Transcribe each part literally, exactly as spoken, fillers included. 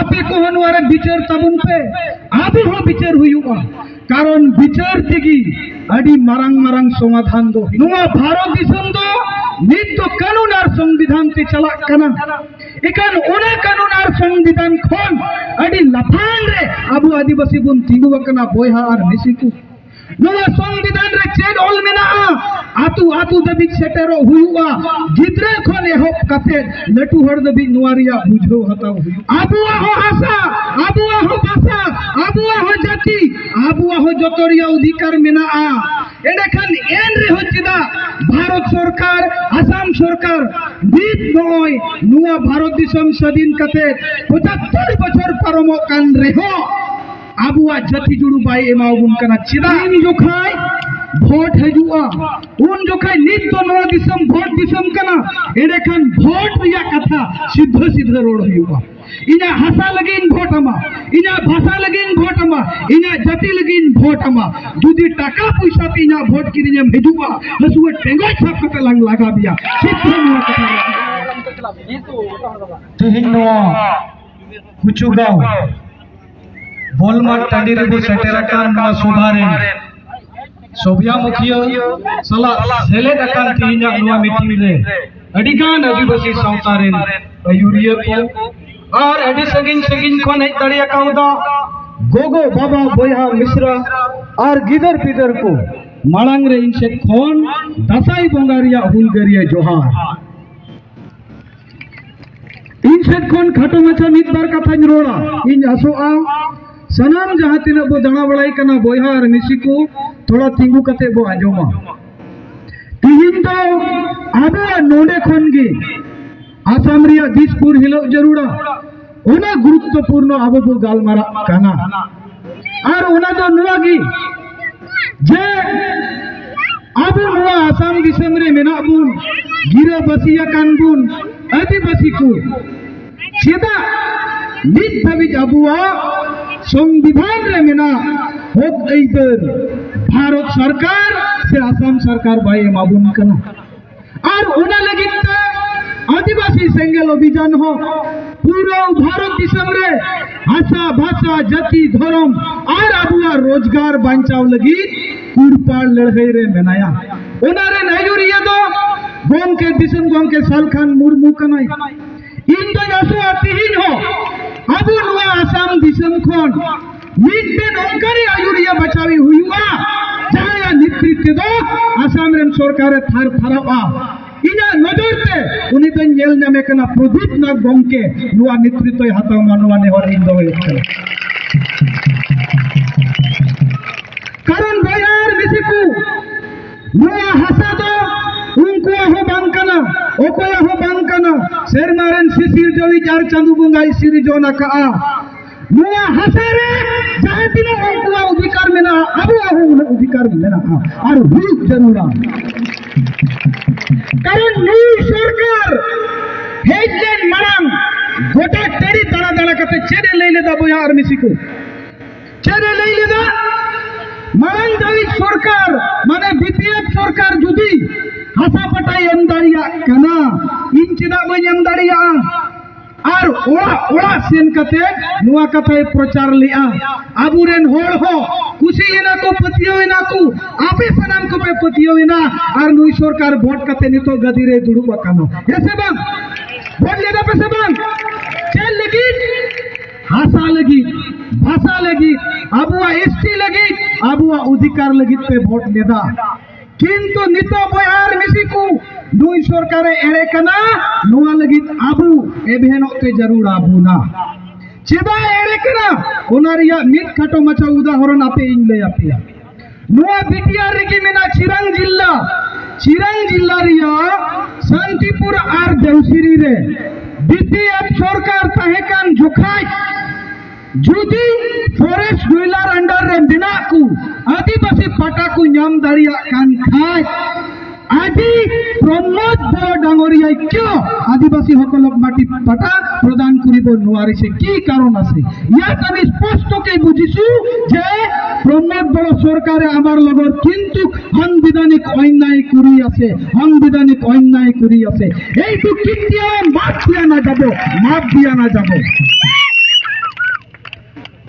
ᱟᱯᱮ ᱠᱚᱦᱚᱸ ᱱᱚᱣᱟ ᱨᱮ ᱵᱤᱪᱟᱹᱨ ᱛᱟᱵᱚᱱ ᱯᱮ, ᱟᱵᱚ ᱦᱚᱸ ᱵᱤᱪᱟᱹᱨ ᱦᱩᱭᱩᱜᱼᱟ᱾ ᱠᱟᱨᱚᱱ ᱵᱤᱪᱟᱹᱨ ᱛᱮᱜᱮ ᱟᱹᱰᱤ ᱢᱟᱨᱟᱝ ᱢᱟᱨᱟᱝ ᱥᱚᱢᱟᱫᱷᱟᱱ ᱫᱚ ᱦᱩᱭᱩᱜᱼᱟ᱾ ᱱᱚᱣᱟ ᱵᱷᱟᱨᱚᱛ ᱫᱤᱥᱚᱢ ᱫᱚ ᱱᱤᱛ ᱫᱚ ᱠᱟᱹᱱᱩᱱ ᱟᱨ ᱥᱚᱝᱵᱤᱫᱷᱟᱱ ᱛᱮ ᱪᱟᱞᱟᱜ ᱠᱟᱱᱟ᱾ ᱮᱠᱷᱟᱱ ᱚᱱᱟ ᱠᱟᱹᱱᱩᱱ ᱟᱨ ᱥᱚᱝᱵᱤᱫᱷᱟᱱ ᱠᱷᱚᱱ ᱟᱹᱰᱤ ᱞᱟᱯᱷᱟᱝ ᱨᱮ ᱟᱵᱚ ᱟᱹᱫᱤᱵᱟᱹᱥᱤ ᱵᱚᱱ ᱛᱤᱸᱜᱩ ᱟᱠᱟᱱᱟ, ᱵᱚᱭᱦᱟ ᱟᱨ ᱢᱤᱥᱤ ᱠᱚ᱾ ᱱᱚᱣᱟ ᱥᱚᱝᱵᱤᱫᱷᱟᱱ ᱨᱮ ᱪᱮᱫ ᱚᱞ ᱢᱮᱱᱟᱜᱼᱟ? ᱟᱹᱛᱩ ᱟᱹᱛᱩ ᱫᱷᱟᱹᱵᱤᱡ ᱥᱮᱴᱮᱨᱚᱜ ᱦᱩᱭᱩᱜᱼᱟ᱾ ᱜᱤᱫᱽᱨᱟᱹ ᱠᱷᱚᱱ ᱮᱦᱚᱵ ᱠᱟᱛᱮ ᱞᱟᱹᱴᱩ ᱦᱚᱲ ᱫᱷᱟᱹᱵᱤᱡ ᱱᱚᱣᱟ ᱨᱮᱭᱟᱜ ᱵᱩᱡᱷᱟᱹᱣ ᱦᱟᱛᱟᱣ ᱦᱩᱭᱩᱜᱼᱟ᱾ ᱟᱵᱚᱣᱟᱜ ᱦᱚᱸ ᱦᱟᱥᱟ, ᱟᱵᱚᱣᱟᱜ ᱦᱚᱸ ᱵᱷᱟᱥᱟ, ᱟᱵᱚᱣᱟᱜ ᱦᱚᱸ ᱡᱟᱹᱛᱤ, ᱟᱵᱚᱣᱟᱜ ᱦᱚᱸ ᱡᱚᱛᱚ ᱨᱮᱭᱟᱜ ᱚᱫᱷᱤᱠᱟᱨ ᱢᱮᱱᱟᱜᱼᱟ᱾ ᱮᱸᱰᱮᱠᱷᱟᱱ ᱮᱱ ᱨᱮᱦᱚᱸ ᱪᱮᱫᱟᱜ ᱵᱷᱟᱨᱚᱛ ᱥᱚᱨᱠᱟᱨ, ᱟᱥᱟᱢ ᱥᱚᱨᱠᱟᱨ ᱱᱤᱛ ᱱᱚᱜᱼᱚᱭ ᱱᱚᱣᱟ ᱵᱷᱟᱨᱚᱛ ᱫᱤᱥᱚᱢ ᱥᱟᱹᱫᱷᱤᱱ ᱠᱟᱛᱮ ᱯᱚᱸᱪᱟᱛᱛᱳᱨ ᱵᱚᱪᱷᱚᱨ ᱯᱟᱨᱚᱢᱚᱜ ᱠᱟᱱ ᱨᱮᱦᱚᱸ ᱟᱵᱚᱣᱟᱜ ᱡᱟᱹᱛᱤ ᱡᱩᱲᱩ ᱵᱟᱭ ᱮᱢᱟᱣᱟᱵᱚᱱ ᱠᱟᱱᱟ? ᱪᱮᱫᱟᱜ? ᱩᱱ ᱡᱚᱠᱷᱟᱡ ᱵᱷᱳᱴ ᱦᱤᱡᱩᱜᱼᱟ, ᱩᱱ ᱡᱚᱠᱷᱟᱡ ᱱᱤᱛ ᱫᱚ ᱱᱚᱣᱟ ᱫᱤᱥᱚᱢ ᱵᱷᱳᱴ ᱫᱤᱥᱚᱢ ᱠᱟᱱᱟ, ᱮᱸᱰᱮᱠᱷᱟᱱ ᱵᱷᱳᱴ ᱨᱮᱭᱟᱜ ᱠᱟᱛᱷᱟ ᱥᱤᱫᱷᱟᱹ ᱥᱤᱫᱷᱟᱹ ᱨᱚᱲ ᱦᱩᱭᱩᱜᱼᱟ᱾ ᱤᱧᱟᱹᱜ ᱦᱟᱥᱟ ᱞᱟᱹᱜᱤᱫ ᱤᱧ ᱵᱷᱳᱴ ᱟᱢᱟ, ᱤᱧᱟᱹᱜ ᱵᱷᱟᱥᱟ ᱞᱟᱹᱜᱤᱫ ᱤᱧ ᱵᱷᱳᱴ ᱟᱢᱟ, ᱤᱧᱟᱹᱜ ᱡᱟᱹᱛᱤ ᱞᱟᱹᱜᱤᱫ ᱤᱧ ᱵᱷᱳᱴ ᱟᱢᱟ᱾ ᱡᱩᱫᱤ ᱴᱟᱠᱟ ᱯᱚᱭᱥᱟ ᱛᱮ ᱤᱧᱟᱹᱜ ᱵᱷᱳᱴ ᱠᱤᱨᱤᱧ ᱮᱢ ᱦᱤᱡᱩᱜᱼᱟ, ᱦᱟᱹᱥᱩᱣᱟᱹ ᱴᱮᱸᱜᱚᱡ ᱥᱟᱵ ᱠᱟᱛᱮ ᱞᱟᱝ ᱞᱟᱜᱟ ᱢᱮᱭᱟ᱾ ᱥᱤᱫᱷᱟᱹ ᱱᱚᱣᱟ ᱠᱟᱛᱷᱟ ᱨᱚᱲ᱾ ᱛᱮᱦᱮᱧ ᱱᱚᱣᱟ ᱠᱩᱪᱩᱜᱟᱸᱣ ᱵᱚᱞᱢᱟᱴ ᱴᱟᱺᱰᱤ ᱨᱮᱵᱚ ᱥᱮᱴᱮᱨ ᱟᱠᱟᱱ ᱱᱚᱣᱟ ᱥᱚᱵᱷᱟ ᱨᱮᱱ ᱥᱚᱵᱷᱟ ᱢᱩᱠᱷᱤᱭᱟᱹ ᱥᱟᱞᱟᱜ ᱥᱮᱞᱮᱫ ᱟᱠᱟᱱ ᱛᱮᱦᱮᱧᱟᱜ ᱱᱚᱣᱟ ᱢᱤᱴᱤᱝ ᱨᱮ ᱟᱹᱰᱤᱜᱟᱱ ᱟᱹᱫᱤᱵᱟᱹᱥᱤ ᱥᱟᱶᱛᱟ ᱨᱮᱱ ᱟᱹᱭᱩᱨᱤᱭᱟᱹ ᱠᱚ ᱟᱨ ᱟᱹᱰᱤ ᱥᱟᱺᱜᱤᱧ ᱥᱟᱺᱜᱤᱧ ᱠᱷᱚᱱ ᱦᱮᱡ ᱫᱟᱲᱮ ᱟᱠᱟᱣᱫᱟ ᱜᱚᱜᱚ, ᱵᱟᱵᱟ, ᱵᱚᱭᱦᱟ, ᱢᱤᱥᱨᱟ ᱟᱨ ᱜᱤᱫᱟᱹᱨ ᱯᱤᱫᱟᱹᱨ ᱠᱚ, ᱢᱟᱲᱟᱝ ᱨᱮ ᱤᱧ ᱥᱮᱫ ᱠᱷᱚᱱ ᱫᱟᱸᱥᱟᱭ ᱵᱚᱸᱜᱟ ᱨᱮᱭᱟᱜ ᱦᱩᱞᱜᱟᱹᱨᱤᱭᱟᱹ ᱡᱚᱦᱟᱨ᱾ ᱤᱧ ᱥᱮᱫ ᱠᱷᱚᱱ ᱠᱷᱟᱴᱚ ᱢᱟᱪᱷᱟ ᱢᱤᱫ ᱵᱟᱨ ᱠᱟᱛᱷᱟᱧ ᱨᱚᱲᱟ᱾ ᱤᱧ ᱟᱥᱚᱜᱼᱟ, ᱥᱟᱱᱟᱢ ᱡᱟᱦᱟᱸ ᱛᱤᱱᱟᱹᱜ ᱵᱚ ᱫᱟᱬᱟ ᱵᱟᱲᱟᱭ ᱠᱟᱱᱟ, ᱵᱚᱭᱦᱟ ᱟᱨ ᱢᱤᱥᱤ ᱠᱚ, ᱛᱷᱚᱲᱟ ᱛᱤᱸᱜᱩ ᱠᱟᱛᱮ ᱵᱚ ᱟᱸᱡᱚᱢᱟ᱾ ᱛᱤᱦᱤᱧ ᱫᱚ ᱟᱵᱚᱣᱟᱜ ᱱᱚᱰᱮ ᱠᱷᱚᱱ ᱜᱮ ᱟᱥᱟᱢ ᱨᱮᱭᱟᱜ ᱫᱤᱥᱯᱩᱨ ᱦᱤᱞᱳᱜ ᱡᱟᱹᱨᱩᱲᱟ, ᱚᱱᱟ ᱜᱩᱨᱩᱛᱛᱚᱯᱩᱨᱱᱚ ᱟᱵᱚ ᱵᱚ ᱜᱟᱞᱢᱟᱨᱟᱜ ᱠᱟᱱᱟ᱾ ᱟᱨ ᱚᱱᱟ ᱫᱚ ᱱᱚᱣᱟ ᱜᱮ ᱡᱮ ᱟᱵᱚ ᱱᱚᱣᱟ ᱟᱥᱟᱢ ᱫᱤᱥᱚᱢ ᱨᱮ ᱢᱮᱱᱟᱜ ᱵᱚᱱ ᱜᱤᱨᱟᱹᱵᱟᱹᱥᱤ ᱟᱠᱟᱱ ᱵᱚᱱ ᱟᱹᱫᱤᱵᱟᱹᱥᱤ ᱠᱚ, ᱪᱮᱫᱟᱜ ᱱᱤᱛ ᱫᱷᱟᱹᱵᱤᱡ ᱟᱵᱚᱣᱟᱜ ᱥᱚᱝᱵᱤᱫᱷᱟᱱ ᱨᱮ ᱢᱮᱱᱟᱜ ᱦᱚᱠ ᱟᱹᱭᱫᱟᱹᱨ ᱵᱷᱟᱨᱚᱛ ᱥᱚᱨᱠᱟᱨ ᱥᱮ ᱟᱥᱟᱢ ᱥᱚᱨᱠᱟᱨ ᱵᱟᱭ ᱮᱢᱟᱵᱚᱱ ᱠᱟᱱᱟ? ᱟᱨ ᱚᱱᱟ ᱞᱟᱹᱜᱤᱫ ᱛᱮ ᱟᱹᱫᱤᱵᱟᱹᱥᱤ ᱥᱮᱸᱜᱮᱞ ᱚᱵᱷᱤᱡᱟᱱ ᱦᱚᱸ ᱯᱩᱨᱟᱹ ᱵᱷᱟᱨᱚᱛ ᱫᱤᱥᱚᱢ ᱨᱮ ᱦᱟᱥᱟ, ᱵᱷᱟᱥᱟ, ᱡᱟᱹᱛᱤ, ᱫᱷᱚᱨᱚᱢ ᱟᱨ ᱟᱵᱚᱣᱟᱜ ᱨᱳᱡᱽᱜᱟᱨ ᱵᱟᱧᱪᱟᱣ ᱞᱟᱹᱜᱤᱫ ᱠᱩᱲᱯᱟᱲ ᱞᱟᱹᱲᱦᱟᱹᱭ ᱨᱮ ᱢᱮᱱᱟᱭᱟ᱾ ᱚᱱᱟ ᱨᱮᱱ ᱟᱹᱭᱩᱨᱤᱭᱟᱹ ᱫᱚ ᱜᱚᱢᱠᱮ, ᱫᱤᱥᱚᱢ ᱜᱚᱢᱠᱮ ᱥᱟᱞᱠᱷᱟᱱ ᱢᱩᱨᱢᱩ ᱠᱟᱱᱟᱭ᱾ ᱤᱧ ᱫᱚᱧ ᱟᱥᱚᱜᱼᱟ, ᱛᱤᱦᱤᱧ ᱦᱚᱸ ᱟᱵᱚ ᱱᱚᱣᱟ ᱟᱥᱟᱢ ᱫᱤᱥᱚᱢ ᱠᱷᱚᱱ ᱢᱤᱫᱴᱮᱱ ᱚᱱᱠᱟᱱᱤᱡ ᱟᱹᱭᱩᱨᱤᱭᱟᱹ ᱵᱟᱪᱷᱟᱣᱤ ᱦᱩᱭᱩᱜᱼᱟ, ᱡᱟᱦᱟᱸᱭᱟᱜ ᱱᱮᱛᱨᱤᱛᱵ ᱛᱮᱫᱚ ᱟᱥᱟᱢ ᱨᱮᱱ ᱥᱚᱨᱠᱟᱨᱮ ᱛᱷᱟᱨ ᱛᱷᱟᱨᱟᱜᱼᱟ᱾ ᱤᱧᱟᱹᱜ ᱱᱚᱡᱚᱨ ᱛᱮ ᱩᱱᱤ ᱫᱚᱧ ᱧᱮᱞ ᱧᱟᱢᱮ ᱠᱟᱱᱟ, ᱯᱨᱚᱫᱤᱯ ᱱᱟᱛᱷ ᱜᱚᱢᱠᱮ ᱱᱚᱣᱟ ᱱᱮᱛᱨᱤᱛᱵᱭ ᱦᱟᱛᱟᱣ ᱢᱟ, ᱱᱚᱣᱟ ᱱᱮᱦᱚᱨ ᱤᱧ ᱫᱚᱦᱚᱭᱮᱫ ᱠᱟᱱᱟ᱾ ᱠᱟᱨᱚᱱ ᱵᱚᱭᱦᱟ ᱟᱨ ᱢᱤᱥᱤ ᱠᱚ, ᱱᱚᱣᱟ ᱦᱟᱥᱟ ᱫᱚ ᱩᱱᱠᱩᱣᱟᱜ ᱦᱚᱸ ᱵᱟᱝ ᱠᱟᱱᱟ, ᱚᱠᱚᱭᱟᱜ ᱦᱚᱸ ᱵᱟᱝ ᱠᱟᱱᱟ᱾ ᱥᱮᱨᱢᱟ ᱨᱮᱱ ᱥᱤᱥᱤᱨᱡᱟᱹᱣᱤᱡ ᱟᱨ ᱪᱟᱸᱫᱳ ᱵᱚᱸᱜᱟᱭ ᱥᱤᱨᱡᱚᱱ ᱟᱠᱟᱜᱼᱟ᱾ ᱱᱚᱣᱟ ᱦᱟᱥᱟ ᱨᱮ ᱡᱟᱦᱟᱸ ᱛᱤᱱᱟᱹᱜ ᱩᱱᱠᱩᱣᱟᱜ ᱚᱫᱷᱤᱠᱟᱨ ᱢᱮᱱᱟᱜᱼᱟ, ᱟᱵᱚᱣᱟᱜ ᱦᱚᱸ ᱩᱱᱟᱹᱜ ᱚᱫᱷᱤᱠᱟᱨ ᱢᱮᱱᱟᱜᱼᱟ ᱟᱨ ᱦᱩᱭᱩᱜ ᱡᱟᱹᱨᱩᱲᱟ᱾ ᱠᱟᱨᱚᱱ ᱱᱩᱭ ᱥᱚᱨᱠᱟᱨ ᱦᱮᱡ ᱞᱮᱱ ᱢᱟᱲᱟᱝ ᱜᱚᱴᱟ ᱴᱟᱺᱰᱤ ᱫᱟᱬᱟ ᱫᱟᱬᱟ ᱠᱟᱛᱮ ᱪᱮᱫ ᱮ ᱞᱟᱹᱭ ᱞᱮᱫᱟ ᱵᱚᱭᱦᱟ ᱟᱨ ᱢᱤᱥᱤ ᱠᱚ? ᱪᱮᱫ ᱮ ᱞᱟᱹᱭ ᱞᱮᱫᱟ? ᱢᱟᱲᱟᱝ ᱫᱷᱟᱹᱵᱤᱡ ᱥᱚᱨᱠᱟᱨ, ᱢᱟᱱᱮ ᱵᱤᱯᱤᱮᱯ ᱥᱚᱨᱠᱟᱨ ᱡᱩᱫᱤ ᱦᱟᱥᱟ ᱯᱟᱴᱟᱭ ᱮᱢ ᱫᱟᱲᱮᱭᱟᱜ ᱠᱟᱱᱟ, ᱤᱧ ᱪᱮᱫᱟᱜ ᱵᱟᱹᱧ ᱮᱢ ᱫᱟᱲᱮᱭᱟᱜᱼᱟ? ᱟᱨ ᱚᱲᱟᱜ ᱚᱲᱟᱜ ᱥᱮᱱ ᱠᱟᱛᱮ ᱱᱚᱣᱟ ᱠᱟᱛᱷᱟᱭ ᱯᱨᱚᱪᱟᱨ ᱞᱮᱜᱼᱟ᱾ ᱟᱵᱚᱨᱮᱱ ᱦᱚᱲ ᱦᱚᱸ ᱠᱩᱥᱤᱭᱮᱱᱟ ᱠᱚ, ᱯᱟᱹᱛᱭᱟᱹᱣ ᱮᱱᱟ ᱠᱚ, ᱟᱯᱮ ᱥᱟᱱᱟᱢ ᱠᱚᱯᱮ ᱯᱟᱹᱛᱭᱟᱹᱣ ᱮᱱᱟ᱾ ᱟᱨ ᱱᱩᱭ ᱥᱚᱨᱠᱟᱨ ᱵᱷᱳᱴ ᱠᱟᱛᱮ ᱱᱤᱛᱚᱜ ᱜᱟᱹᱫᱤ ᱨᱮ ᱫᱩᱲᱩᱵ ᱟᱠᱟᱱᱟ, ᱦᱮᱸ ᱥᱮ ᱵᱟᱝ? ᱵᱷᱳᱴ ᱞᱮᱫᱟ ᱯᱮ ᱥᱮ ᱵᱟᱝ? ᱪᱮᱫ ᱞᱟᱹᱜᱤᱫ? ᱦᱟᱥᱟ ᱞᱟᱹᱜᱤᱫ, ᱵᱷᱟᱥᱟ ᱞᱟᱹᱜᱤᱫ, ᱟᱵᱚᱣᱟᱜ ᱮᱥᱴᱤ ᱞᱟᱹᱜᱤᱫ, ᱟᱵᱚᱣᱟᱜ ᱚᱫᱷᱤᱠᱟᱨ ᱞᱟᱹᱜᱤᱫ ᱯᱮ ᱵᱷᱳᱴ ᱞᱮᱫᱟ᱾ ᱠᱤᱱᱛᱩ ᱱᱤᱛᱚᱜ ᱵᱚᱭᱦᱟ ᱟᱨ ᱢᱤᱥᱤ ᱠᱚ, ᱱᱩᱭ ᱥᱚᱨᱠᱟᱨᱮ ᱮᱲᱮ ᱠᱟᱱᱟ, ᱱᱚᱣᱟ ᱞᱟᱹᱜᱤᱫ ᱟᱵᱚ ᱮᱵᱷᱮᱱᱚᱜ ᱛᱮ ᱡᱟᱹᱨᱩᱲ ᱟᱵᱚᱱᱟ᱾ ᱪᱮᱫᱟᱜ ᱮ ᱮᱲᱮ ᱠᱟᱱᱟ? ᱚᱱᱟ ᱨᱮᱭᱟᱜ ᱢᱤᱫ ᱠᱷᱟᱴᱚ ᱢᱟᱪᱷᱟ ᱩᱫᱟᱦᱚᱨᱚᱱ ᱟᱯᱮ ᱤᱧ ᱞᱟᱹᱭ ᱟᱯᱮᱭᱟ᱾ ᱱᱚᱣᱟ ᱵᱤᱴᱤᱟᱨ ᱨᱮᱜᱮ ᱢᱮᱱᱟᱜᱼᱟ ᱪᱤᱨᱟᱝ ᱡᱤᱞᱟ᱾ ᱪᱤᱨᱟᱝ ᱡᱤᱞᱟ ᱨᱮᱭᱟᱜ ᱥᱟᱱᱛᱤᱯᱩᱨ ᱟᱨ ᱫᱮᱣᱥᱤᱨᱤ ᱨᱮ ᱵᱤᱯᱤᱮᱯ ᱥᱚᱨᱠᱟᱨ ᱛᱟᱦᱮᱸ ᱠᱟᱱ ᱡᱚᱠᱷᱟᱡ ᱡᱩᱫᱤ ᱯᱷᱚᱨᱮᱥᱴ ᱰᱩᱭᱞᱟᱨ ᱟᱱᱰᱟᱨ ᱨᱮ ᱢᱮᱱᱟᱜ ᱠᱚ ᱟᱹᱫᱤᱵᱟᱹᱥᱤ ᱯᱟᱴᱟ ᱠᱚ ᱧᱟᱢ ᱫᱟᱲᱮᱭᱟᱜ ᱠᱟᱱ ᱠᱷᱟᱡ, আজি প্ৰমোদ বড়ো ডাঙৰীয়াই কিয় আদিবাসীসকলক মাটি পাটা প্ৰদান কৰিব নোৱাৰিছে, কি কাৰণ আছে? ইয়াত আমি স্পষ্টকৈ বুজিছো যে প্ৰমোদ বড়ো চৰকাৰে আমাৰ লগত কিন্তু সাংবিধানিক অন্যায় কৰি আছে, সাংবিধানিক অন্যায় কৰি আছে। এইটো কেতিয়াও মাফ দিয়া নাযাব, মাফ দিয়া নাযাব।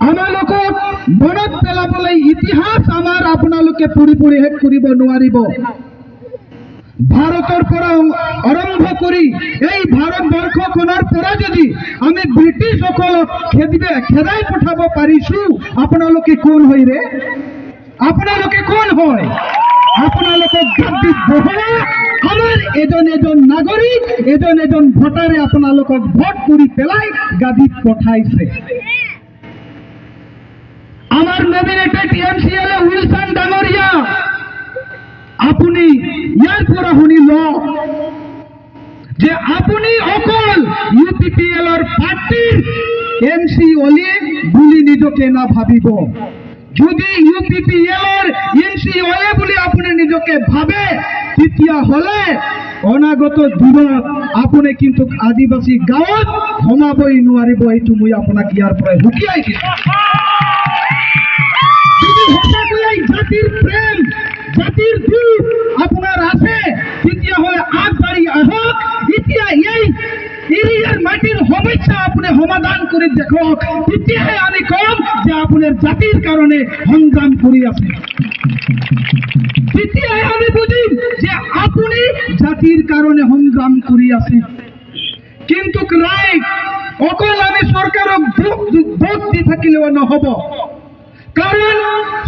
আমালোকক মনত পেলাবলৈ ইতিহাস আমাৰ আপোনালোকে পঢ়ি পঢ়ি শেষ কৰিব নোৱাৰিব। ভাৰতৰ পৰা আৰম্ভ কৰি এই ভাৰতবৰ্ষখনৰ পৰা যদি আমি ব্ৰিটিছসকলক খেদিবে খেদাই পঠাব পাৰিছো, আপোনালোকে কোন হয় ৰে? আপোনালোকে কোন হয়? আপোনালোকক গাদীত বহোৱা আমাৰ এজন এজন নাগৰিক, এজন এজন ভোটাৰে আপোনালোকক ভোট কৰি পেলাই গাদীত পঠাইছে। আমাৰ নমিনেটেড এম চি এল এ উইলছন ডাঙৰীয়া, আপুনি ইয়াৰ পৰা শুনি লওক যে আপুনি অকল ইউ পি পি এলৰ পাৰ্টিৰ এম চি অ'লে বুলি নিজকে নাভাবিব। যদি ইউ পি পি এলৰ এম চি অ'লে বুলি আপুনি নিজকে ভাবে, তেতিয়াহ'লে অনাগত দিনত আপুনি কিন্তু আদিবাসী গাঁৱত সোমাবই নোৱাৰিব। এইটো মই আপোনাক ইয়াৰ পৰাই হুকিয়াই দিছো। যদি সঁচাকৈ জাতিৰ প্ৰেম, জাতিৰ দুখ আপোনাৰ আছে, তেতিয়াহ'লে আগবাঢ়ি আহক। এতিয়া এই এৰিয়াৰ মাটিৰ সমস্যা আপুনি সমাধান কৰি দেখুৱাওক, তেতিয়াহে আমি কম যে আপোনাৰ জাতিৰ কাৰণে সংগ্ৰাম কৰি আছে। তেতিয়াহে আমি বুজিম যে আপুনি জাতিৰ কাৰণে সংগ্ৰাম কৰি আছে। কিন্তু ৰাইট, অকল আমি চৰকাৰক দুখ দুখ দি থাকিলেও নহ'ব। কাৰণ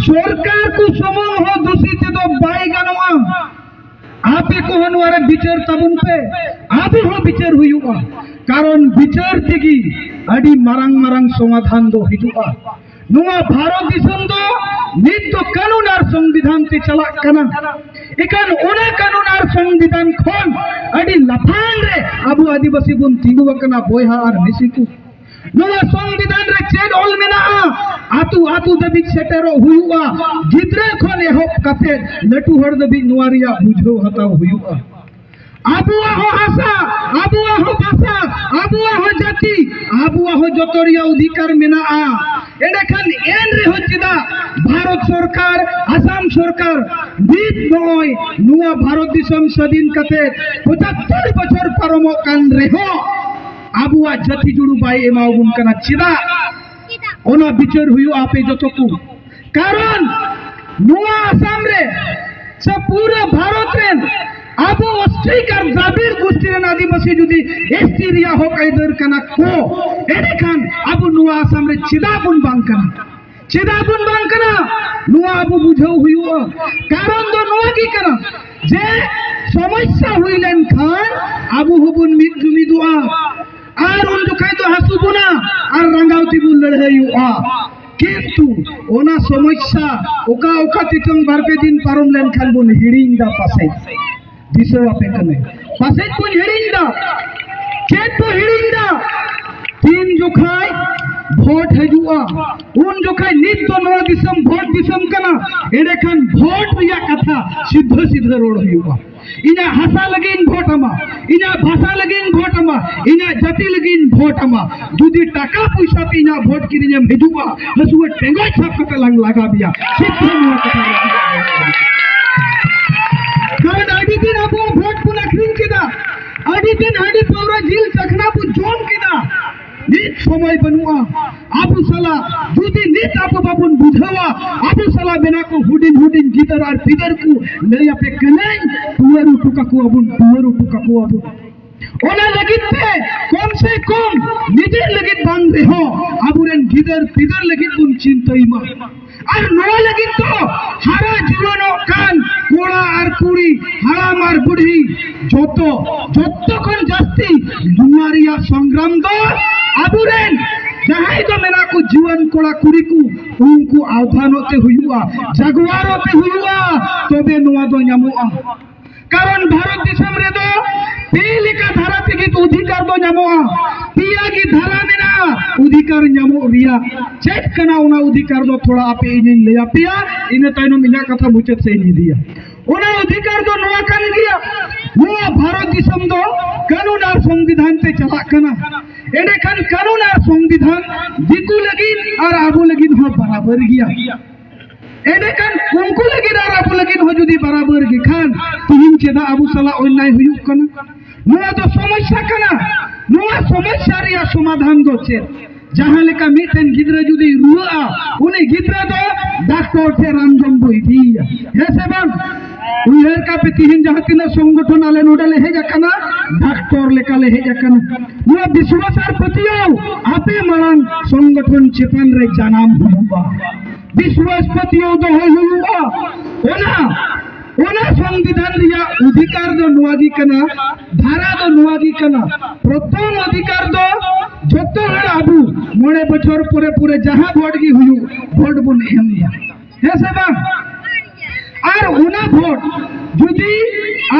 চৰকাৰকো সময় দোষী ᱫᱚ ᱵᱟᱭ ᱜᱟᱱᱚᱜᱼᱟ᱾ ᱟᱯᱮ ᱠᱚᱦᱚᱸ ᱱᱚᱣᱟ ᱨᱮ ᱵᱤᱪᱟᱹᱨ ᱛᱟᱵᱚᱱ ᱯᱮ, ᱟᱵᱚ ᱦᱚᱸ ᱵᱤᱪᱟᱹᱨ ᱦᱩᱭᱩᱜᱼᱟ᱾ ᱠᱟᱨᱚᱱ ᱵᱤᱪᱟᱹᱨ ᱛᱮᱜᱮ ᱟᱹᱰᱤ ᱢᱟᱨᱟᱝ ᱢᱟᱨᱟᱝ ᱥᱚᱢᱟᱫᱷᱟᱱ ᱫᱚ ᱦᱤᱡᱩᱜᱼᱟ᱾ ᱱᱚᱣᱟ ᱵᱷᱟᱨᱚᱛ ᱫᱤᱥᱚᱢ ᱫᱚ ᱱᱤᱛ ᱫᱚ ᱠᱟᱹᱱᱩᱱ ᱟᱨ ᱥᱚᱝᱵᱤᱫᱷᱟᱱ ᱛᱮ ᱪᱟᱞᱟᱜ ᱠᱟᱱᱟ᱾ ᱮᱠᱷᱟᱱ ᱚᱱᱟ ᱠᱟᱹᱱᱩᱱ ᱟᱨ ᱥᱚᱝᱵᱤᱫᱷᱟᱱ ᱠᱷᱚᱱ ᱟᱹᱰᱤ ᱞᱟᱯᱷᱟᱝ ᱨᱮ ᱟᱵᱚ ᱟᱹᱫᱤᱵᱟᱹᱥᱤ ᱵᱚᱱ ᱛᱤᱸᱜᱩ ᱟᱠᱟᱱᱟ ᱵᱚᱭᱦᱟ ᱟᱨ ᱢᱤᱥᱤ ᱠᱚ᱾ ᱱᱚᱣᱟ ᱥᱚᱝᱵᱤᱫᱷᱟᱱ ᱨᱮ ᱪᱮᱫ ᱚᱞ ᱢᱮᱱᱟᱜᱼᱟ? ᱟᱹᱛᱩ ᱟᱹᱛᱩ ᱫᱷᱟᱹᱵᱤᱡ ᱥᱮᱴᱮᱨᱚᱜ ᱦᱩᱭᱩᱜᱼᱟ᱾ ᱜᱤᱫᱽᱨᱟᱹ ᱠᱷᱚᱱ ᱮᱦᱚᱵ ᱠᱟᱛᱮ ᱞᱟᱹᱴᱩ ᱦᱚᱲ ᱫᱷᱟᱹᱵᱤᱡ ᱱᱚᱣᱟ ᱨᱮᱭᱟᱜ ᱵᱩᱡᱷᱟᱹᱣ ᱦᱟᱛᱟᱣ ᱦᱩᱭᱩᱜᱼᱟ᱾ ᱟᱵᱚᱣᱟᱜ ᱦᱚᱸ ᱦᱟᱥᱟ, ᱟᱵᱚᱣᱟᱜ ᱦᱚᱸ ᱵᱷᱟᱥᱟ, ᱟᱵᱚᱣᱟᱜ ᱦᱚᱸ ᱡᱟᱹᱛᱤ, ᱟᱵᱚᱣᱟᱜ ᱦᱚᱸ ᱡᱚᱛᱚ ᱨᱮᱭᱟᱜ ᱚᱫᱷᱤᱠᱟᱨ ᱢᱮᱱᱟᱜᱼᱟ᱾ ᱮᱸᱰᱮᱠᱷᱟᱱ ᱮᱱ ᱨᱮᱦᱚᱸ ᱪᱮᱫᱟᱜ ᱵᱷᱟᱨᱚᱛ ᱥᱚᱨᱠᱟᱨ, ᱟᱥᱟᱢ ᱥᱚᱨᱠᱟᱨ ᱱᱤᱛ ᱱᱚᱜᱼᱚᱭ ᱱᱚᱣᱟ ᱵᱷᱟᱨᱚᱛ ᱫᱤᱥᱚᱢ ᱥᱟᱹᱫᱷᱤᱱ ᱠᱟᱛᱮ ᱯᱚᱸᱪᱟᱛᱛᱳᱨ ᱵᱚᱪᱷᱚᱨ ᱯᱟᱨᱚᱢᱚᱜ ᱠᱟᱱ ᱨᱮᱦᱚᱸ ᱟᱵᱚᱣᱟᱜ ᱡᱟᱹᱛᱤ ᱡᱩᱲᱩ ᱵᱟᱭ ᱮᱢᱟᱣᱟᱵᱚᱱ ᱠᱟᱱᱟ? ᱪᱮᱫᱟᱜ? ᱚᱱᱟ ᱵᱤᱪᱟᱹᱨ ᱦᱩᱭᱩᱜᱼᱟ ᱟᱯᱮ ᱡᱚᱛᱚ ᱠᱚ᱾ ᱠᱟᱨᱚᱱ ᱱᱚᱣᱟ ᱟᱥᱟᱢ ᱨᱮ ᱥᱮ ᱯᱩᱨᱟᱹ ᱵᱷᱟᱨᱚᱛ ᱨᱮᱱ ᱟᱵᱚ ᱚᱥᱴᱨᱤᱠ ᱟᱨ ᱫᱨᱟᱵᱤᱲ ᱜᱳᱥᱴᱤ ᱨᱮᱱ ᱟᱹᱫᱤᱵᱟᱹᱥᱤ ᱡᱩᱫᱤ ᱮᱥ ᱴᱤ ᱨᱮᱭᱟᱜ ᱦᱚᱠ ᱟᱹᱭᱫᱟᱹᱨ ᱠᱟᱱᱟ ᱠᱚ, ᱮᱸᱰᱮᱠᱷᱟᱱ ᱟᱵᱚ ᱱᱚᱣᱟ ᱟᱥᱟᱢ ᱨᱮ ᱪᱮᱫᱟᱜ ᱵᱚᱱ ᱵᱟᱝ ᱠᱟᱱᱟ? ᱪᱮᱫᱟᱜ ᱵᱚᱱ ᱵᱟᱝ ᱠᱟᱱᱟ? ᱱᱚᱣᱟ ᱟᱵᱚ ᱵᱩᱡᱷᱟᱹᱣ ᱦᱩᱭᱩᱜᱼᱟ᱾ ᱠᱟᱨᱚᱱ ᱫᱚ ᱱᱚᱣᱟ ᱜᱮ ᱠᱟᱱᱟ ᱡᱮ ᱥᱚᱢᱚᱥᱥᱟ ᱦᱩᱭ ᱞᱮᱱᱠᱷᱟᱱ ᱟᱵᱚ ᱦᱚᱸᱵᱚᱱ ᱢᱤᱫ ᱡᱩᱢᱤᱫᱚᱜᱼᱟ᱾ ᱟᱨ ᱩᱱ ᱡᱚᱠᱷᱟᱡ ᱫᱚ ᱦᱟᱹᱥᱩ ᱵᱚᱱᱟ ᱟᱨ ᱨᱟᱸᱜᱟᱣ ᱛᱮᱵᱚᱱ ᱞᱟᱹᱲᱦᱟᱹᱭᱚᱜᱼᱟ᱾ ᱠᱤᱱᱛᱩ ᱚᱱᱟ ᱥᱚᱢᱚᱥᱥᱟ ᱚᱠᱟ ᱚᱠᱟ ᱛᱮᱪᱚᱝ ᱵᱟᱨ ᱯᱮ ᱫᱤᱱ ᱯᱟᱨᱚᱢ ᱞᱮᱱᱠᱷᱟᱱ ᱵᱚᱱ ᱦᱤᱲᱤᱧ ᱫᱟ ᱯᱟᱥᱮᱡ᱾ ᱫᱤᱥᱟᱹ ᱟᱯᱮ ᱠᱟᱹᱱᱟᱹᱧ, ᱯᱟᱥᱮᱡ ᱵᱚᱱ ᱦᱤᱲᱤᱧ ᱫᱟ᱾ ᱪᱮᱫ ᱵᱚ ᱦᱤᱲᱤᱧ ᱫᱟ? ᱛᱤᱱ ᱡᱚᱠᱷᱟᱡ ᱵᱷᱳᱴ ᱦᱤᱡᱩᱜᱼᱟ, ᱩᱱ ᱡᱚᱠᱷᱟᱡ, ᱱᱤᱛ ᱫᱚ ᱱᱚᱣᱟ ᱫᱤᱥᱚᱢ ᱵᱷᱳᱴ ᱫᱤᱥᱚᱢ ᱠᱟᱱᱟ, ᱮᱸᱰᱮᱠᱷᱟᱱ ᱵᱷᱳᱴ ᱨᱮᱭᱟᱜ ᱠᱟᱛᱷᱟ ᱥᱤᱫᱷᱟᱹ ᱥᱤᱫᱷᱟᱹ ᱨᱚᱲ ᱦᱩᱭᱩᱜᱼᱟ᱾ ᱤᱧᱟᱹᱜ ᱦᱟᱥᱟ ᱞᱟᱹᱜᱤᱫ ᱤᱧ ᱵᱷᱳᱴ ᱟᱢᱟ, ᱤᱧᱟᱹᱜ ᱵᱷᱟᱥᱟ ᱞᱟᱹᱜᱤᱫ ᱤᱧ ᱵᱷᱳᱴ ᱟᱢᱟ, ᱤᱧᱟᱹᱜ ᱡᱟᱹᱛᱤ ᱞᱟᱹᱜᱤᱫ ᱤᱧ ᱵᱷᱳᱴ ᱟᱢᱟ᱾ ᱡᱩᱫᱤ ᱴᱟᱠᱟ ᱯᱚᱭᱥᱟ ᱛᱮ ᱤᱧᱟᱹᱜ ᱵᱷᱳᱴ ᱠᱤᱨᱤᱧ ᱮᱢ ᱦᱤᱡᱩᱜᱼᱟ, ᱦᱟᱹᱥᱩᱣᱟᱹ ᱴᱮᱸᱜᱚᱡ ᱥᱟᱵ ᱠᱟᱛᱮ ᱞᱟᱝ ᱞᱟᱜᱟ ᱢᱮᱭᱟ᱾ ᱥᱤᱫᱷᱟᱹ ᱱᱚᱣᱟ ᱠᱟᱛᱷᱟ ᱞᱟᱹᱜᱤᱫ᱾ ᱠᱟᱨᱚᱱ ᱟᱹᱰᱤ ᱫᱤᱱ ᱟᱵᱚᱣᱟᱜ ᱵᱷᱳᱴ ᱵᱚᱱ ᱟᱹᱠᱷᱨᱤᱧ ᱠᱮᱫᱟ, ᱟᱹᱰᱤ ᱫᱤᱱ ᱦᱟᱺᱰᱤ ᱯᱟᱹᱣᱨᱟᱹ ᱡᱤᱞ ᱪᱟᱠᱷᱱᱟ ᱵᱚᱱ ᱡᱚᱢ ᱠᱮᱫᱟ᱾ ᱱᱤᱛ ᱥᱚᱢᱚᱭ ᱵᱟᱹᱱᱩᱜᱼᱟ᱾ ᱟᱵᱚ ᱥᱟᱞᱟᱜ ᱡᱩᱫᱤ ᱱᱤᱛ ᱟᱵᱚ ᱵᱟᱵᱚᱱ ᱵᱩᱡᱷᱟᱹᱣᱟ, ᱟᱵᱚ ᱥᱟᱞᱟᱜ ᱢᱮᱱᱟᱜ ᱠᱚ ᱦᱩᱰᱤᱧ ᱦᱩᱰᱤᱧ ᱜᱤᱫᱟᱹᱨ ᱟᱨ ᱯᱤᱫᱟᱹᱨ ᱠᱚ, ᱞᱟᱹᱭ ᱟᱯᱮ ᱠᱟᱹᱱᱟᱹᱧ, ᱴᱩᱣᱟᱹᱨ ᱦᱚᱴᱚ ᱠᱟᱠᱚᱣᱟᱵᱚᱱ, ᱴᱩᱣᱟᱹᱨ ᱦᱚᱴᱚ ᱠᱟᱠᱚᱣᱟᱵᱚᱱ᱾ ᱚᱱᱟ ᱞᱟᱹᱜᱤᱫ ᱛᱮ ᱠᱚᱢ ᱥᱮ ᱠᱚᱢ ᱱᱤᱡᱮᱨ ᱞᱟᱹᱜᱤᱫ ᱵᱟᱝ ᱨᱮᱦᱚᱸ ᱟᱵᱚᱨᱮᱱ ᱜᱤᱫᱟᱹᱨ ᱯᱤᱫᱟᱹᱨ ᱞᱟᱹᱜᱤᱫ ᱵᱚᱱ ᱪᱤᱱᱛᱟᱹᱭ ᱢᱟ᱾ ᱟᱨ ᱱᱚᱣᱟ ᱞᱟᱹᱜᱤᱫ ᱫᱚ ᱦᱟᱨᱟ ᱡᱩᱣᱟᱹᱱᱚᱜ ᱠᱟᱱ ᱠᱚᱲᱟ ᱟᱨ ᱠᱩᱲᱤ, ᱦᱟᱲᱟᱢ ᱟᱨ ᱵᱩᱰᱷᱤ, ᱡᱚᱛᱚ, ᱡᱚᱛᱚ ᱠᱷᱚᱱ ᱡᱟᱹᱥᱛᱤ ᱱᱚᱣᱟ ᱨᱮᱭᱟᱜ ᱥᱚᱝᱜᱨᱟᱢ ᱫᱚ ᱟᱵᱚᱨᱮᱱ ᱡᱟᱦᱟᱸᱭ ᱫᱚ ᱢᱮᱱᱟᱜ ᱠᱚ ᱡᱩᱣᱟᱹᱱ ᱠᱚᱲᱟ ᱠᱩᱲᱤ ᱠᱚ, ᱩᱱᱠᱩ ᱟᱣᱫᱷᱟᱱᱚᱜ ᱛᱮ ᱦᱩᱭᱩᱜᱼᱟ, ᱡᱟᱜᱣᱟᱨᱚᱜ ᱛᱮ ᱦᱩᱭᱩᱜᱼᱟ, ᱛᱚᱵᱮ ᱱᱚᱣᱟ ᱫᱚ ᱧᱟᱢᱚᱜᱼᱟ᱾ ᱠᱟᱨᱚᱱ ᱵᱷᱟᱨᱚᱛ ᱫᱤᱥᱚᱢ ᱨᱮᱫᱚ ᱯᱮ ᱞᱮᱠᱟ ᱫᱷᱟᱨᱟ ᱛᱮᱜᱮ ᱚᱫᱷᱤᱠᱟᱨ ᱫᱚ ᱧᱟᱢᱚᱜᱼᱟ᱾ ᱯᱮᱭᱟ ᱜᱮ ᱫᱷᱟᱨᱟ ᱢᱮᱱᱟᱜᱼᱟ᱾ ᱚᱫᱷᱤᱠᱟᱨ ᱧᱟᱢᱚᱜ ᱨᱮᱭᱟᱜ ᱪᱮᱫ ᱠᱟᱱᱟ, ᱚᱱᱟ ᱚᱫᱷᱤᱠᱟᱨ ᱫᱚ ᱛᱷᱚᱲᱟ ᱟᱯᱮ ᱤᱧᱤᱧ ᱞᱟᱹᱭ ᱟᱯᱮᱭᱟ, ᱤᱱᱟᱹ ᱛᱟᱭᱱᱚᱢ ᱤᱧᱟᱹᱜ ᱠᱟᱛᱷᱟ ᱢᱩᱪᱟᱹᱫ ᱥᱮᱫ ᱤᱧ ᱤᱫᱤᱭᱟ᱾ ᱚᱱᱟ ᱚᱫᱷᱤᱠᱟᱨ ᱫᱚ ᱱᱚᱣᱟ ᱠᱟᱱ ᱜᱮᱭᱟ, ᱱᱚᱣᱟ ᱵᱷᱟᱨᱚᱛ ᱫᱤᱥᱚᱢ ᱫᱚ ᱠᱟᱹᱱᱩᱱ ᱟᱨ ᱥᱚᱝᱵᱤᱫᱷᱟᱱ ᱛᱮ ᱪᱟᱞᱟᱜ ᱠᱟᱱᱟ᱾ ᱮᱸᱰᱮᱠᱷᱟᱱ ᱠᱟᱹᱱᱩᱱ ᱟᱨ ᱥᱚᱝᱵᱤᱫᱷᱟᱱ ᱫᱤᱠᱩ ᱞᱟᱹᱜᱤᱫ ᱟᱨ ᱟᱵᱚ ᱞᱟᱹᱜᱤᱫ ᱦᱚᱸ ᱵᱟᱨᱟᱵᱟᱹᱨ ᱜᱮᱭᱟ᱾ ᱮᱸᱰᱮᱠᱷᱟᱱ ᱩᱱᱠᱩ ᱞᱟᱹᱜᱤᱫ ᱟᱨ ᱟᱵᱚ ᱞᱟᱹᱜᱤᱫ ᱦᱚᱸ ᱡᱩᱫᱤ ᱵᱟᱨᱟᱵᱟᱹᱨ ᱜᱮ ᱠᱷᱟᱱ, ᱛᱤᱦᱤᱧ ᱪᱮᱫᱟᱜ ᱟᱵᱚ ᱥᱟᱞᱟᱜ ᱚᱱᱱᱟᱭ ᱦᱩᱭᱩᱜ ᱠᱟᱱᱟ? ᱱᱚᱣᱟ ᱫᱚ ᱥᱚᱢᱚᱥᱥᱟ ᱠᱟᱱᱟ᱾ ᱱᱚᱣᱟ ᱥᱚᱢᱚᱥᱥᱟ ᱨᱮᱭᱟᱜ ᱥᱚᱢᱟᱫᱷᱟᱱ ᱫᱚ ᱪᱮᱫ? ᱡᱟᱦᱟᱸ ᱞᱮᱠᱟ ᱢᱤᱫᱴᱮᱱ ᱜᱤᱫᱽᱨᱟᱹ ᱡᱩᱫᱤ ᱨᱩᱣᱟᱹᱜᱼᱟ, ᱩᱱᱤ ᱜᱤᱫᱽᱨᱟᱹ ᱫᱚ ᱰᱟᱠᱛᱚᱨ ᱴᱷᱮᱱ ᱨᱟᱱ ᱡᱚᱢ ᱵᱚ ᱤᱫᱤᱭᱮᱭᱟ, ᱦᱮᱸ ᱥᱮ ᱵᱟᱝ? ᱩᱭᱦᱟᱹᱨ ᱠᱟᱯᱮ, ᱛᱤᱦᱤᱧ ᱡᱟᱦᱟᱸ ᱛᱤᱱᱟᱹᱜ ᱥᱚᱝᱜᱚᱴᱷᱚᱱ ᱟᱞᱮ ᱱᱚᱰᱮ ᱞᱮ ᱦᱮᱡ ᱟᱠᱟᱱᱟ, ᱰᱟᱠᱛᱚᱨ ᱞᱮᱠᱟ ᱞᱮ ᱦᱮᱡ ᱟᱠᱟᱱᱟ᱾ ᱱᱚᱣᱟ ᱵᱤᱥᱣᱟᱥ ᱟᱨ ᱯᱟᱹᱛᱭᱟᱹᱣ ᱟᱯᱮ ᱢᱟᱲᱟᱝ ᱥᱚᱝᱜᱚᱴᱷᱚᱱ ᱪᱮᱛᱟᱱ ᱨᱮ ᱡᱟᱱᱟᱢ ᱦᱩᱭᱩᱜᱼᱟ᱾ ᱵᱤᱥᱣᱟᱥ ᱯᱟᱹᱛᱭᱟᱹᱣ ᱫᱚᱦᱚᱭ ᱦᱩᱭᱩᱜᱼᱟ᱾ ᱚᱱᱟ, ᱚᱱᱟ ᱥᱚᱝᱵᱤᱫᱷᱟᱱ ᱨᱮᱭᱟᱜ ᱚᱫᱷᱤᱠᱟᱨ ᱫᱚ ᱱᱚᱣᱟ ᱜᱮ ᱠᱟᱱᱟ, ᱫᱷᱟᱨᱟ ᱫᱚ ᱱᱚᱣᱟ ᱜᱮ ᱠᱟᱱᱟ᱾ ᱯᱨᱚᱛᱷᱚᱢ ᱚᱫᱷᱤᱠᱟᱨ ᱫᱚ ᱡᱚᱛᱚ ᱦᱚᱲ ᱟᱵᱚ ᱢᱚᱬᱮ ᱵᱚᱪᱷᱚᱨ ᱯᱚᱨᱮ ᱯᱚᱨᱮ ᱡᱟᱦᱟᱸ ᱵᱷᱳᱴ ᱜᱮ ᱦᱩᱭᱩᱜ, ᱵᱷᱳᱴ ᱵᱚᱱ ᱮᱢ ᱜᱮᱭᱟ, ᱦᱮᱸ ᱥᱮ ᱵᱟᱝ? ᱟᱨ ᱚᱱᱟ ᱵᱷᱳᱴ ᱡᱩᱫᱤ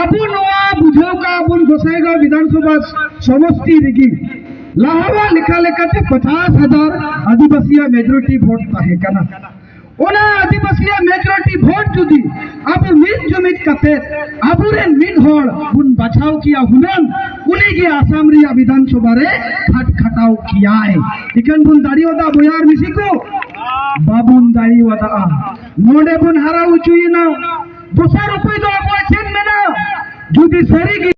ᱟᱵᱚ ᱱᱚᱣᱟ ᱵᱩᱡᱷᱟᱹᱣ ᱠᱟᱜ ᱵᱚᱱ, ᱜᱚᱥᱟᱭᱜᱟᱸᱣ ᱵᱤᱫᱷᱟᱱ ᱥᱚᱵᱷᱟ ᱥᱚᱢᱚᱥᱛᱤ ᱨᱮᱜᱮ ᱞᱟᱦᱟᱣᱟᱜ ᱞᱮᱠᱟ ᱞᱮᱠᱟᱛᱮ ᱯᱚᱪᱟᱥ ᱦᱟᱡᱟᱨ ᱟᱹᱫᱤᱵᱟᱹᱥᱤᱭᱟᱜ ᱢᱮᱡᱚᱨᱤᱴᱤ ᱵᱷᱳᱴ ᱛᱟᱦᱮᱸ ᱠᱟᱱᱟ᱾ ᱚᱱᱟ ᱟᱹᱫᱤᱵᱟᱹᱥᱤᱭᱟᱜ ᱢᱮᱡᱚᱨᱤᱴᱤ ᱵᱷᱳᱴ ᱡᱩᱫᱤ ᱟᱵᱚ ᱢᱤᱫ ᱡᱩᱢᱤᱫ ᱠᱟᱛᱮ ᱟᱵᱚᱨᱮᱱ ᱢᱤᱫ ᱦᱚᱲ ᱵᱚᱱ ᱵᱟᱪᱷᱟᱣ ᱠᱮᱭᱟ ᱦᱩᱱᱟᱹᱝ, ᱩᱱᱤᱜᱮ ᱟᱥᱟᱢ ᱨᱮᱭᱟᱜ ᱵᱤᱫᱷᱟᱱ ᱥᱚᱵᱷᱟ ᱨᱮ ᱠᱷᱟᱴ ᱠᱷᱟᱴᱟᱣ ᱠᱮᱭᱟᱭ᱾ ᱤᱠᱷᱟᱹᱱ ᱵᱚᱱ ᱫᱟᱲᱮᱭᱟᱫᱟ ᱵᱚᱭᱦᱟ ᱟᱨ ᱢᱤᱥᱤ ᱠᱚ? ᱵᱟᱵᱚᱱ ᱫᱟᱲᱮᱭᱟᱫᱟ᱾ ᱱᱚᱰᱮ ᱵᱚᱱ ᱦᱟᱨᱟ ᱦᱚᱪᱚᱭᱮᱱᱟ᱾ ᱫᱚᱥᱟᱨ ᱩᱯᱟᱹᱭ ᱫᱚ ᱟᱵᱚᱣᱟᱜ ᱪᱮᱫ ᱢᱮᱱᱟᱜᱼᱟ? ᱡᱩᱫᱤ ᱥᱟᱹᱨᱤᱜᱮ